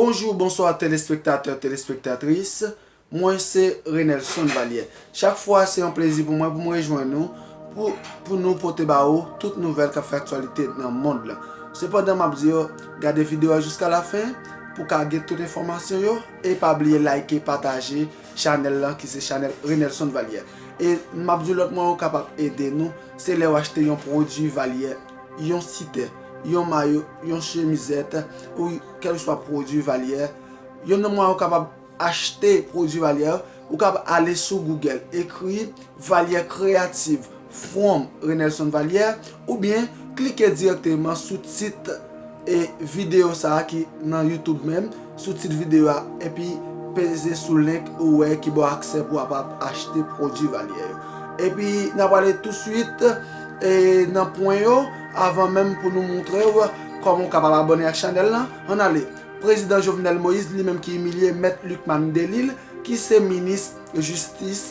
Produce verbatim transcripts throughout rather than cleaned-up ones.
Bonjou, bonswa, telespektatè, telespektatris. Mwen se Renelson Valière. Chak fwa, se yon plezi pou mwen pou m rejwenn nou, pou, pou nou pote ba ou tout nouvèl k ap fè aktyalite nan mond lan. Sepandan, m ap di yo, gade videyo a jiska lafen pou ka gen tout enfòmasyon yo. E pa bliye like, pataje chanèl lan, ki se chanèl Renelson Valière. E m ap di lòt mwayen ou kapab ede nou, se lè w achte yon pwodui Valière, yon sitè, yon mayo, yon chemizèt, ou kèlkeswa pwodui Valière. Youn nan mwayen ou kapab achte pwodui Valière, ou kapab ale sou Google, ekri Valière Creative from Renelson Valière, oubyen klike dirèkteman sou tit e videyo sa a ki nan YouTube menm, sou tit videyo a, epi peze sou link ou wè ki ba w aksè pou w kapab achte pwodui Valière yo. Epi n ap ale touswit e nan pwen yo, avan menm pou nou montre w kòman w kapab abòne ak chanèl lan. Ann ale. Prezidan Jovenel Moïse, li menm ki imilye Mèt Lucmane Delille, ki se minis jistis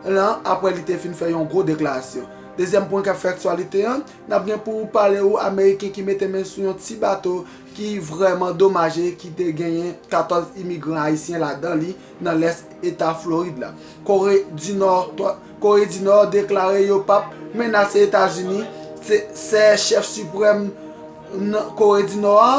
lan, apre li te fin fè yon gwo deklarasyon. Dezyèm pwen k ap fè aktyalite an, n ap gen pou pale ou Ameriken ki mete men sou yon ti bato ki vrèman domaje, ki te genyen katòz imigran ayisyen ladan li nan lès eta Florid la. Kore di Nò, Kore di Nò deklare yo p ap menase Etazini. Se, se chèf siprèm nan Kore di Nò a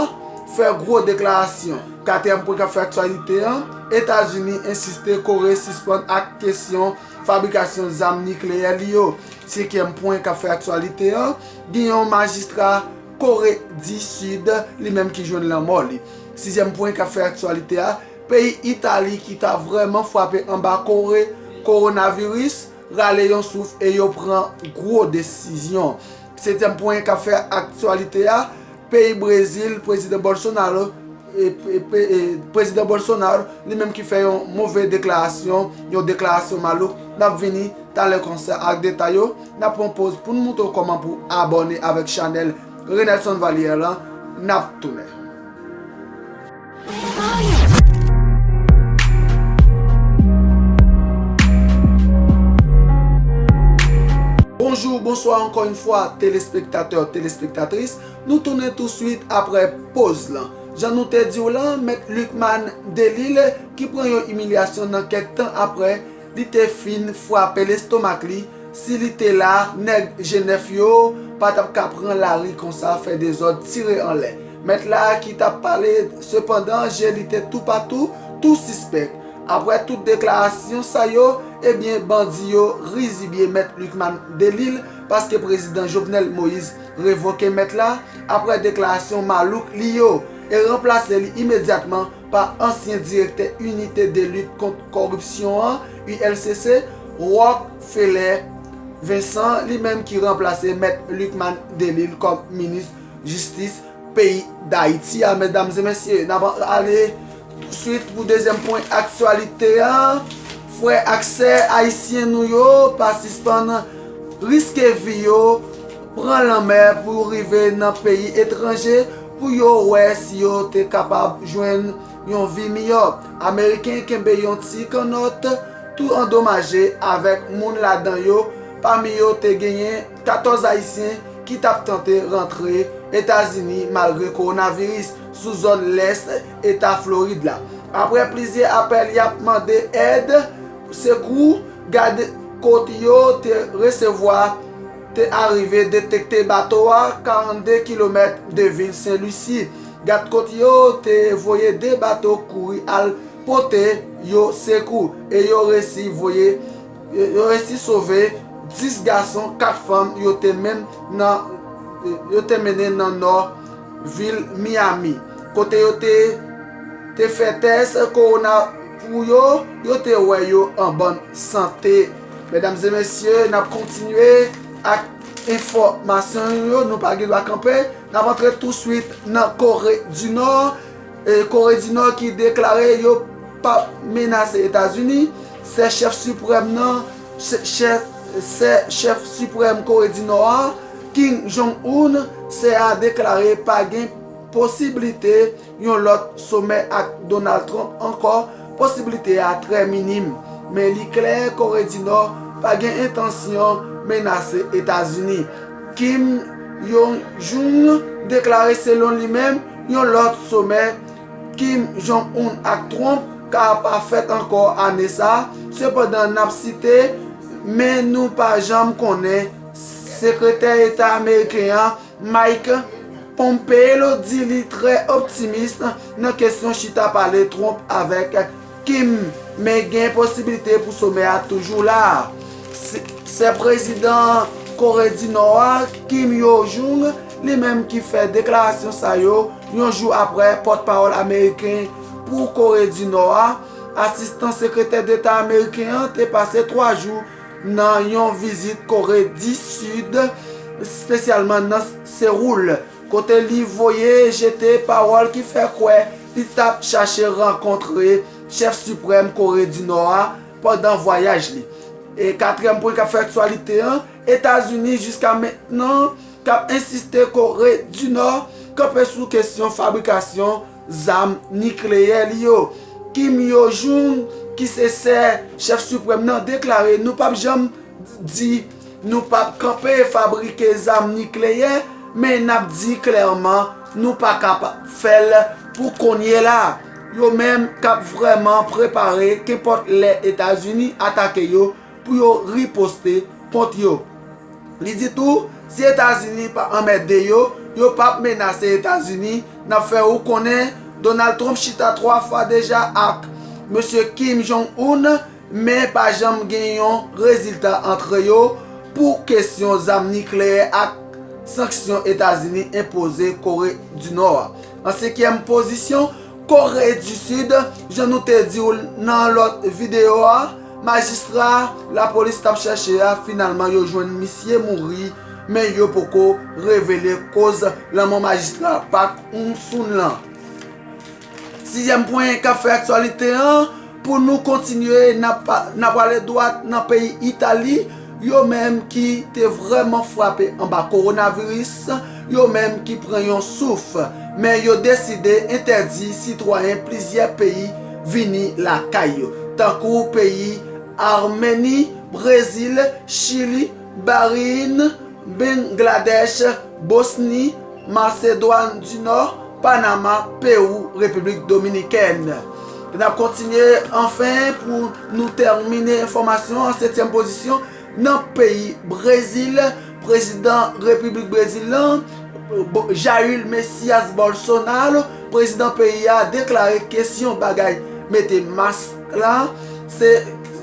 fè gwo deklarasyon. Katriyèm pwen k ap fè aktyalite an, Etazini ensiste Kore sispann ak kesyon fabrikasyon zam nikleyè li yo. Senkyèm pwen k ap fè aktyalite an, gen yon majistra Kore di Sid, li menm ki jwenn lanmò li. Sizyèm pwen k ap fè aktyalite a, peyi Itali ki ta vrèman frape anba kore kowonaviris, rale yon souf e yo pran gwo desizyon. Setyèm pwen k ap fè aktyalite a, peyi Brezil, prezidan Bolsonaro, e, e, e, prezidan Bolsonaro, li menm ki fè yon move deklarasyon, yon deklarasyon malouk. N ap vini talè konsa ak detay yo. N ap pran poz pou n montre w kòman pou abòne avèk chanèl Renelson Valière lan. N ap tounen. Bonjou, bonswa ankò yon fwa, telespektatè, telespektatris. Nou tounen touswit apre poz lan. Jan nou te di w lan, Mèt Lucmane Delille, ki pran yon imilyasyon nan kèk tan apre li te fin frape lestomak li, si li te la, nèg G nèf yo pa t ap ka pran lari konsa, fè dezòd, tire anlè. Mèt la ki t ap pale, sepandan, je li te toupatou, tou sispèk. Apre tout deklarasyon sa yo, ebyen, bandi yo rizibye Mèt Lucmane Delille, paske prezidan Jovenel Moïse revoke mèt la apre deklarasyon malouk li yo e ranplase li imedyatman pa ansyen direktè Unité de lutte contre corruption an, U L C C, Rockfeller Vincent, li menm ki ranplase Mèt Lucmane Delille kòm minis jistis peyi Dayiti a, medam e mesye. N ap ale touswit pou dezyèm pwen aktyalite a. Frè ak sè ayisyen nou yo pa sispann riske vi yo, pran lanmè pou rive nan peyi etranje pou yo wè si yo te kapab jwenn yon vi miyò. Ameriken kenbe yon ti kannòt tou andomaje avèk moun ladan yo, pami yo te genyen katòz ayisyen ki t ap tante rantre Etazini malgre kowonaviris sou zòn lès eta Florid la. Apre plizyè apèl y ap mande èd, sekou, gad kot yo te resevwa te arive detekte bato a karannde kilomèt de vil Sen Lisi. Gad kot yo te voye de bato kouri al pote yo sekou e yo resi voye, yo resi sove dis gason, kat fanm yo te menm nan, yo te mennen nan nò vil Miami, kote yo te, te fè tès kowona pou yo, yo te wè yo an bòn sante. Medam e mesye, n ap kontinye ak enfòmasyon yo, nou pa gen dwa kanpe, n ap antre touswit nan Kore di Nò. E, Kore di Nò ki deklare yo p ap menase Etazini. Sè chèf siprèm nan, sè, sè, sè chèf siprèm Kore di Nò a, Kim Jong-un, sè a deklare pa gen posiblite yon lòt somè ak Donald Trump ankò, posiblite a trè minim. Men li klè Kore di Nò pa gen entansyon menase Etazini. Kim Yo Jong deklare selon li menm, yon lòt somè Kim Jong-un ak Trump ka pa fèt ankò ane sa. Sepandan, n ap site, men nou pa janm konnen. Sekretè Eta ameriken an, Mike Pompeo, di li trè optimis nan kesyon chita pale Trump avèk Kim, men gen posibilite pou somè a toujou la. Se, se prezidan Kore di Nò a, Kim Yo Jong, li menm ki fè deklarasyon sa yo yon jou apre pòtpawòl ameriken pou Kore di Nò a, asistan sekretè deta ameriken an, te pase twa jou nan yon vizit Kore di Sid, espesyalman nan Seoul, kote li voye jete pawòl ki fè kwè li t ap chache rankontre chèf siprèm Kore di Nò a pandan vwayaj li. E katriyèm pwen k ap fè aktyalite an, Etazini jiska mentnan k ap ensiste Kore di Nò kanpe sou kesyon fabrikasyon zam nikleyè li yo. Kim Yo Jong, ki se sè chèf siprèm nan, deklare, nou p ap janm di nou p ap kanpe fabrike zam nikleyè, men n ap di klèman nou pa ka fè l pou kounye la. Yo menm k ap vrèman prepare kenpòt lè Etazini atake yo pou yo riposte kont yo. Li di tou, si Etazini pa anmède yo, yo p ap menase Etazini. N ap fè ou konnen, Donald Trump chita twa fwa deja ak mesye Kim Jong-un, men pa janm gen yon rezilta antre yo pou kesyon zam nikleyè ak sanksyon Etazini enpoze Kore di Nò a. An senkyèm pozisyon, Kore di Sid, jan nou te di w nan lòt videyo a, majistra lapolis t ap chèche a, finalman yo jwenn misye mouri, men yo poko revele koz lanmò majistra Park Eun-soon lan. Sizyèm pwen k ap fè aktyalite an, pou nou kontinye, n ap pa-, n ap prale dwat nan peyi Itali, yo menm ki te vrèman frape anba kowonaviris, yo menm ki pran yon souf, men yo deside entèdi sitwayen plizyè peyi vini lakay yo, tankou peyi Armeni, Brezil, Chili, Bahreïn, Bangladèch, Bosni, Masedwàn di Nò, Panama, Pewou, Repiblik Dominikèn. N ap kontinye, anfen, pou nou tèmine enfòmasyon an, setyèm pozisyon, nan peyi Brezil, prezidan Repiblik Brezil lan, Bo-, Jair Messias Bolsonaro, prezidan peyi a, deklare kesyon bagay mete mask la, se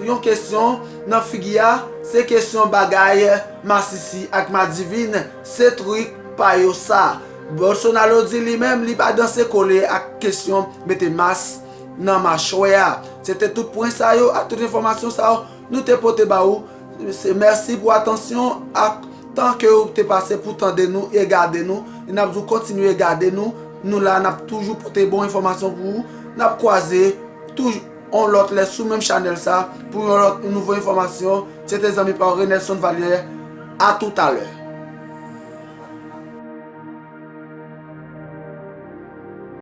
yon kesyon nan figi a, se kesyon bagay masisi ak madivin, se trik pa yo sa. Bolsonaro di li menm li pa danse kole ak kesyon mete mas nan machwè a. Se te tout pwen sa yo ak tout enfòmasyon sa yo nou te pote ba ou. Se mèsi pou atansyon ak tan ke ou te pase pou tande nou e gade nou. E n ap di w kontinye gade nou. Nou la, n ap toujou pote bon enfòmasyon pou ou. N ap kwaze toujou yon lòt lè sou menm chanèl sa pou yon lòt, yon nouvo enfòmasyon. Se te zanmi pa w Renelson Valière. A toutalè.